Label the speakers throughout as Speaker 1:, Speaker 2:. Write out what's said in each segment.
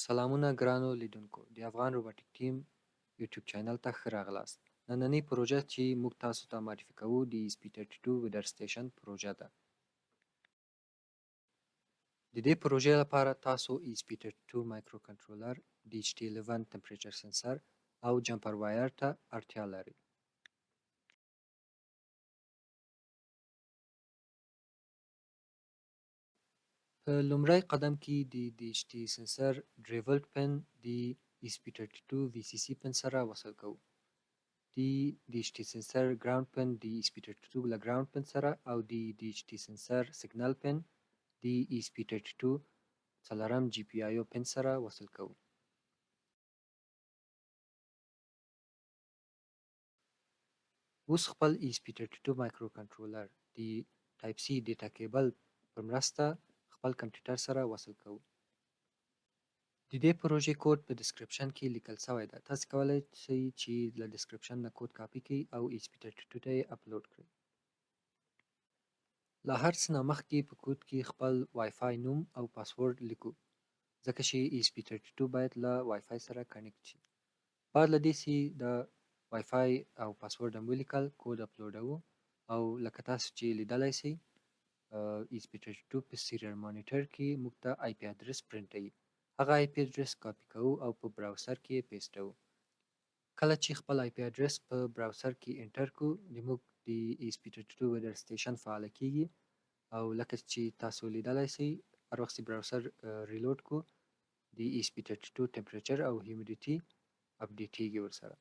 Speaker 1: سلامونه ګرانو لیدونکو، د افغان روباټیک ټیم یوټیوب چینل ته ښه راغلاست. نننۍ پروژه چې موږ تاسو ته معرفي کوو د ESP32 weather station پروژه ده. د دې پروژې لپاره تاسو ESP32 microcontroller، DHT11 temperature sensor او jumper wire ته اړتیا لرئ. په لومړی قدم کې د DHT sensor 3 ولټ pin د ESP32 VCC pin سره وصل کوو. د DHT sensor ground pin د ESP32 له ground pin سره او د DHT sensor signal pin د ESP32 څلورم GPIO pin سره وصل کوو. اوس خپل ESP32 microcontroller د Type C data cable په مرسته خپل کمپیوټر سره وصل کوو. د دې پروژې کوډ په description کې لیکل شوی ده. تاسو کولی شئ چې له description نه کوډ کاپي کړئ او ESP32 ته یې اپلوډ کړئ. له هر څه نه مخکې په کوډ کې خپل WiFi نوم او پاسورډ لیکو، ځکه چې ESP32 باید له WiFi سره connect شي. بعد له دې چې د WiFi او پاسورډ هم ولیکل، کوډ اپلوډوو او لکه تاسو چې لیدلی شئ، ESP32 په serial monitor کې موږ ته IP address پرنټوي. هغه IP address کاپي کوو او په browser کې یې پیسټوو. کله چې خپل IP address په browser کې enter کړو، د موږ د ESP32 weather station فعاله کیږي او لکه چې تاسو لیدلی شئ، هر وخت چې browser reload کړو، د ESP32 temperature او humidity اپډیټیږي ورسره.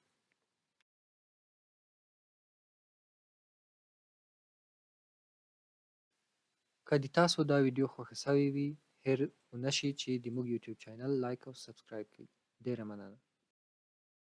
Speaker 1: که د تاسو دا ویډیو خوښه شوې وي، هیر ونه شي چې د موږ یوټیوب چینل like او subscribe کړئ. ډیره مننه.